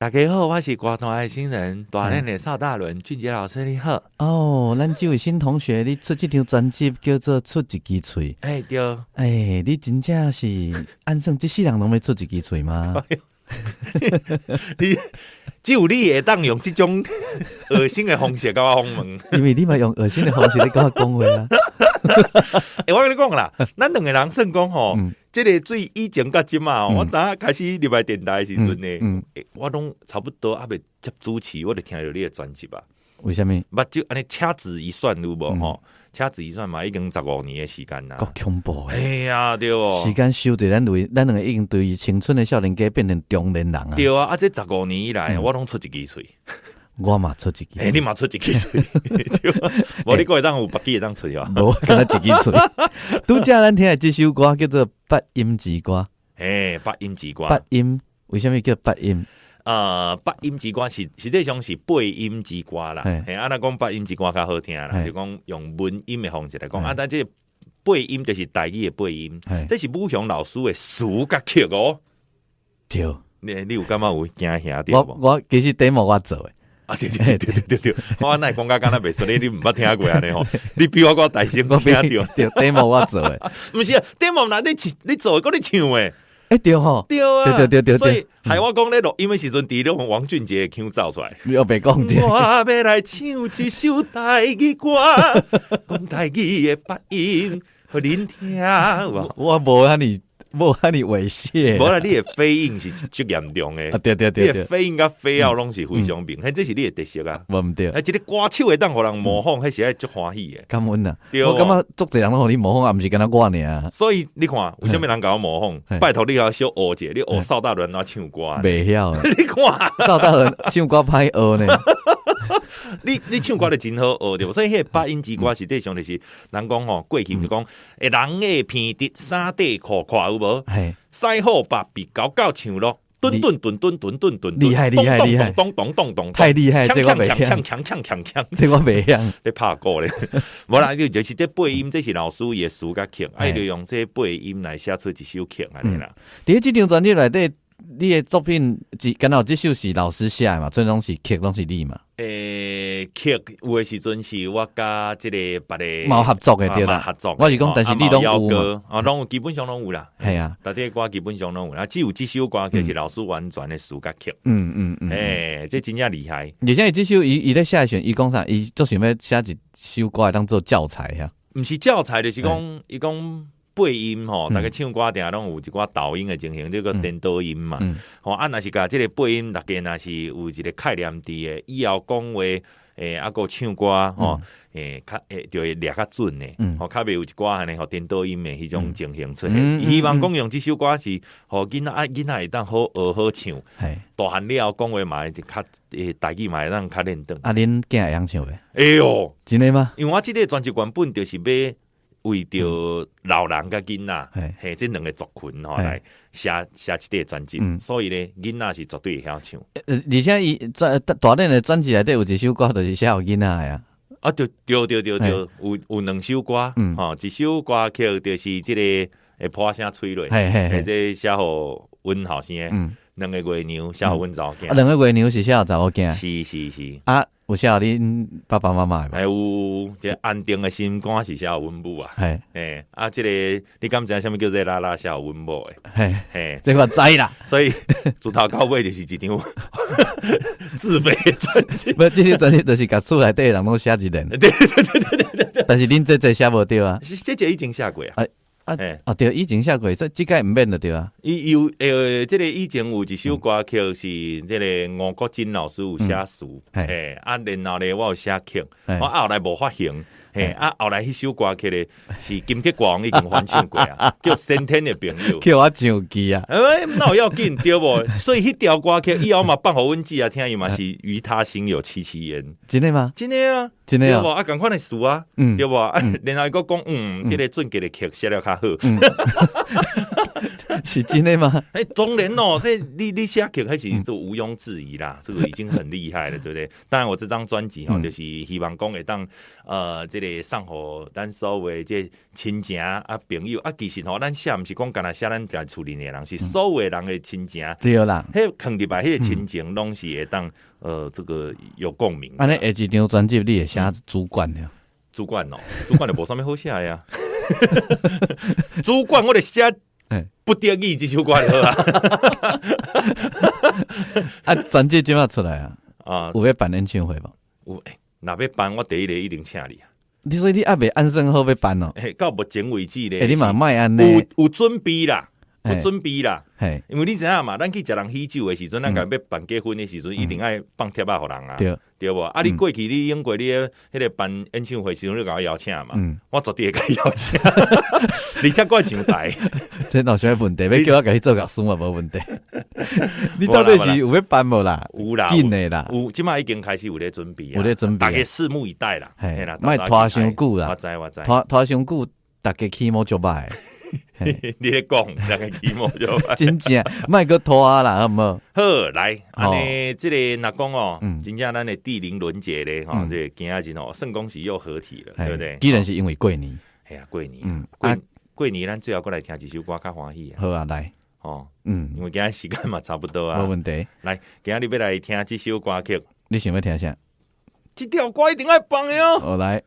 大家好，我是歌壇的新人，大練的邵大倫，俊傑老師你好。哦，咱這位新同學，你出這張專輯叫做《出一支喙》。哎，對。哎，你真正是按算這世人攏欲出一支喙嗎？你只有你會當用這種噁心的方式共我訪問。因為你嘛用噁心的方式咧共我講話啊。欸，我共你講啦，咱兩個人算講吼，這个對以前佮這馬，我當開始入來電台的時陣呢，我攏差不多猶未接主持，我就聽著你的專輯啊。為啥物？目睭按呢掐指一算有無吼？掐指一算嘛，已經15年的時間啦。夠恐怖！哎呀，對無？時間收佇咱位，咱兩个已經對青春的少年家變成中年人啊。對啊，啊，這十五年以來，我攏出一支喙。我嘛出一支。欸，你嘛出一支喙？無你閣會當有別支會當出啊？無，敢若一支喙。拄才咱聽的這首歌叫做《八音之歌》。嘿，八音之歌。八音，為啥物叫八音？八音之歌是實際上是八音之歌啦。嘿，啊，若講八音之歌較好聽啦，就講用文音的方式來講。啊，但這個八音就是台語的八音，這是武雄老師的詞佮曲哦。對。你有感覺有驚嚇著無？我其實題目我做的。啊，對對對對對對，我哪會講甲敢若袂熟，你毋捌聽過按呢吼？你比我閣大聲聽著。對，題目我做的。毋是啊，題目若你唱，你做的，閣你唱的。欸，對吼。對啊。對對對對。所以害我講咧錄音的時陣，除了王俊傑的腔走出來。你又袂講這。我欲來唱一首台語歌，講台語的發音，予恁聽。我無遐爾。無遐爾猥褻。無啦，你的飛音是足嚴重的。啊，對對對對。你的飛音佮飛喉攏是非常明顯，這是你的特色啊。無毋對。欸，一個歌手會當予人模仿，彼是愛足歡喜的。感恩啊！我感覺足濟人攏予你模仿，也毋是干焦我爾。所以你看，為啥物人共我模仿？拜託你共小學者，你學邵大倫怎唱歌？袂曉。你看，邵大倫唱歌歹學呢。你唱歌就真好學著，所以彼个八音之歌實際上就是人講吼，過去毋是講，欸，人的鼻直衫底褲闊有無？西好白鼻狗狗唱咯，頓頓頓頓頓頓頓，厲害厲害厲害，咚咚咚咚，太厲害，這我袂曉，鏘鏘鏘鏘，這我袂曉。咧拍鼓咧，無啦，就是這八音，這是老師伊的詞佮曲，啊，伊就用這八音來寫出一首曲按呢啦。佇這張專輯內底，你的作品只敢若有這首是老師寫的嘛？這攏是曲攏是你嘛？欸，曲有的時陣是我佮這個別个嘛有合作的對啦，合作。我是講，但是你攏有嘛？啊，攏有，基本上攏有啦。係啊，大體歌基本上攏有啦，只有這首歌曲是老師完全的詞佮曲。欸，這真正厲害。而且伊這首伊伊咧寫的時陣，伊講啥？伊足想欲寫一首歌來當做教材遐。毋是教材，就是講伊講。八音吼，逐家唱歌定攏有一寡抖音的情形，這個顛倒音嘛。吼，啊，若是共這个八音，逐家若是有一個概念佇的，以後講話，欸，啊，閣唱歌吼，欸，較會就會掠較準的，吼，較袂有一寡按呢，予顛倒音的彼種情形出現。伊希望講用這首歌是，予囡仔啊，囡仔會當好學好唱，大漢了後講話嘛會較欸，台語嘛會當較輪轉。啊，恁囝會曉唱袂？會喲。真的嗎？因為我這个專輯原本就是欲為著老人佮囡仔，嘿，這兩个族群吼來寫寫這個專輯，所以咧，囡仔是絕對會曉唱。而且伊專大練的專輯內底有一首歌，就是寫予囡仔的啊。啊，對對對對對，有兩首歌，吼，一首歌曲就是這個會破聲吹落，嘿，這寫予阮後生的，兩个月娘寫予阮查某囝。啊，兩个月娘是寫予查某囝。是是是。啊，有寫予恁爸爸媽媽的？還有這安定的心肝是寫予阮母啊。嘿，啊，這个你敢知影啥物叫做拉拉寫予阮某的？嘿，嘿，這我知啦。所以自頭到尾就是一張自肥的專輯。無，這張專輯就是共厝內底的人攏寫一遍。對對對對對對。但是恁這這寫無著啊？是這這以前寫過啊。啊啊對，以前寫過，這這擺毋免就對啊。伊有欸，這个以前有一首歌曲是這个吳國珍老師有寫詞，嘿，啊，然後咧我有寫曲，我後來無發行，嘿，啊，後來彼首歌曲咧是金曲歌王已經翻唱過啊，叫《先天的朋友》。叫我上記啊！欸，那有要緊對無？所以彼條歌曲以後嘛放予阮姊啊聽，伊嘛是與他心有戚戚焉。真的嗎？真的啊，真的對無？啊，仝款的詞啊，對無？啊，然後伊閣講，這个俊傑的曲寫了較好。是真的嗎？欸，當然哦，這你寫曲彼是就毋庸置疑啦，這個已經很厲害了，對不對？當然，我這張專輯吼，就是希望講會當這个送予咱所有這親情啊朋友啊，其實吼，咱寫毋是講干焦寫咱家厝裡的人，是所有人的親情。對啦，彼囥入來，彼个親情攏是會當這個有共鳴。按呢下一張專輯你會寫主管了？主管哦，主管就無啥物好寫的啊。主管我就寫不得已這首歌就好啊。啊，專輯這馬出來啊？啊，有欲辦演唱會無？有，若欲辦，我第一个一定請你啊。你說你猶未按算好欲辦哦？欸，到目前為止咧，欸，你嘛莫按呢？有準備啦，有準備啦。因為你知影嘛，咱去食人喜酒的時陣，咱共欲辦結婚的時陣，一定愛放帖仔予人啊，對無？啊，你過去你用過你彼个辦演唱會時陣，你共我邀請嘛？我絕對會共你邀請，而且閣上台。這若啥問題，欲叫我共你做樂師嘛，無問題。你到底是有欲辦無啦？有啦，緊的啦。有，這馬已經開始有咧準備，有咧準備，大家拭目以待啦。莫拖傷久啦，我知我知，拖傷久，逐家起毛足歹。你咧講，逐家起毛足歹。真正，莫閣拖啦，好毋好？好，來，按呢，這个若講哦，真正咱的地靈倫節咧，吼，這个今仔日哦，算講是又合體了，對不對？既然是因為過年，嘿啊，過年，過年，咱最後閣來聽一首歌較歡喜啊。好啊，來，哦，因為今仔時間嘛差不多啊，無問題。來，今仔日欲來聽這首歌曲，你想欲聽啥？這條歌一定愛放的哦。哦，來，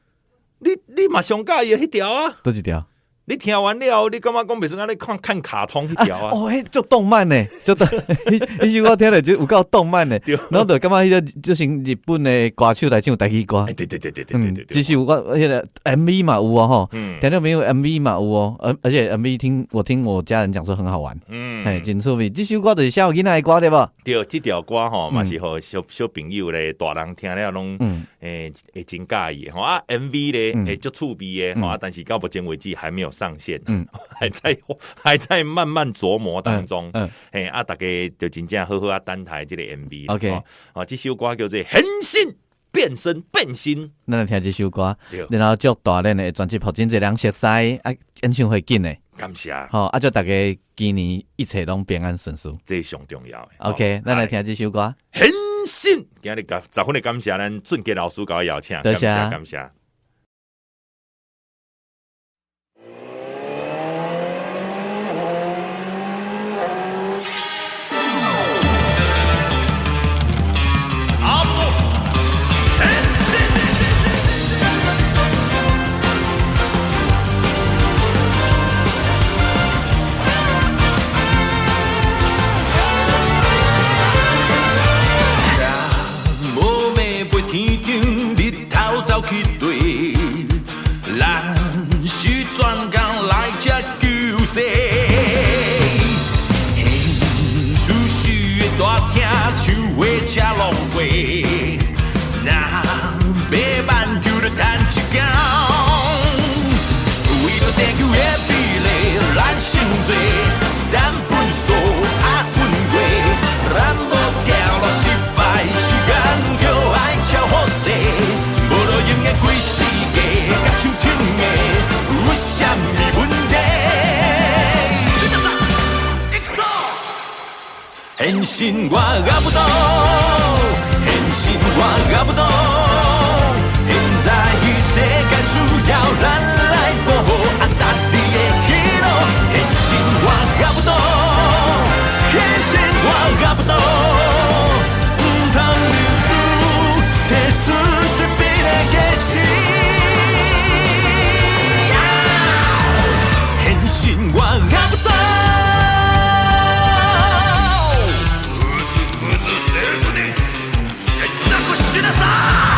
你嘛上佮意彼條啊？佗一條？你聽完了，你感覺講袂算按呢看看卡通彼條啊？哦，彼足動漫呢，足動，彼首歌聽著就有夠動漫呢。然後就感覺彼個就是日本的歌手來唱台語歌。對對對對對對。其實有我彼个 MV 嘛有哦吼，聽眾朋友 MV 嘛有哦，而且 MV 聽我家人講說很好玩，嘿，真趣味。這首歌就是寫予囡仔的歌對無？對，這條歌吼嘛是予小小朋友咧，大人聽了攏會真佮意吼啊。MV 咧會足趣味的吼，但是到目前為止還沒有上線，還在慢慢琢磨當中。嘿啊，大家就真正好好啊等待這个 MV。 OK，啊，這首歌叫做《変身變身變身》。咱來聽這首歌，然後祝大練的專輯予真濟人熟悉，啊，演唱會緊的，感謝。好，啊，祝大家今年一切攏平安順遂，這是上重要的。 OK，咱來聽這首歌。変身，今日十分的感謝咱俊傑老師共我邀請，多謝感謝。天頂日頭走去對，咱是專工來這救世。現出世的大廳，像火車路過，若欲挽救就趁一工。為著地球的美麗，咱先做，等分數啊分過，咱無聽落失敗時間，叫愛超好勢，無路用的規世界，甲手穿的有啥物問題？変身我阿不懂，変身我阿不懂，現在世界需要咱來保護啊，達你的希望。変身我阿不懂，変身我阿不懂。毋通認輸，提出失敗的解釋。変身我阿不懂。うずうずせずに選択しなさい。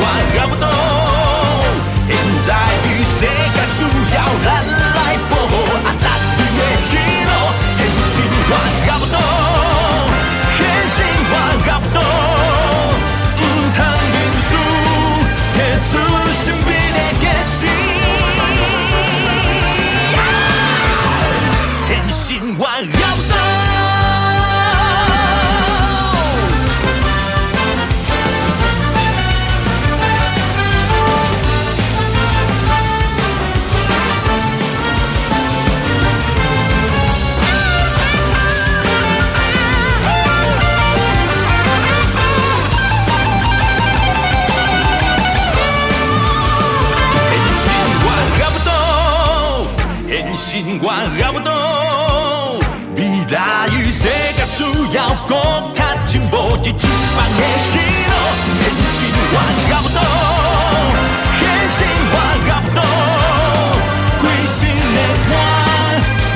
我熬不動。現在的世界需要咱來保護，啊，達你的喜樂，現實我熬不動，現實我熬不動，毋通認輸，提出神秘的決心，現實我熬不動。現實我熬不動，現實我熬不動。未來世界需要閣較進步，這一放的喜樂。現實我熬不動，現實我熬不動。規身的汗，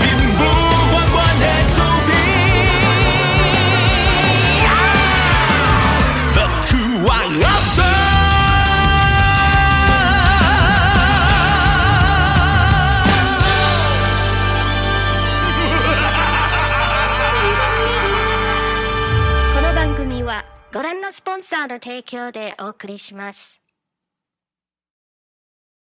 面無完完的滋味。落去我熬不動。この番組はご覧のスポンサーの提供でお送りします。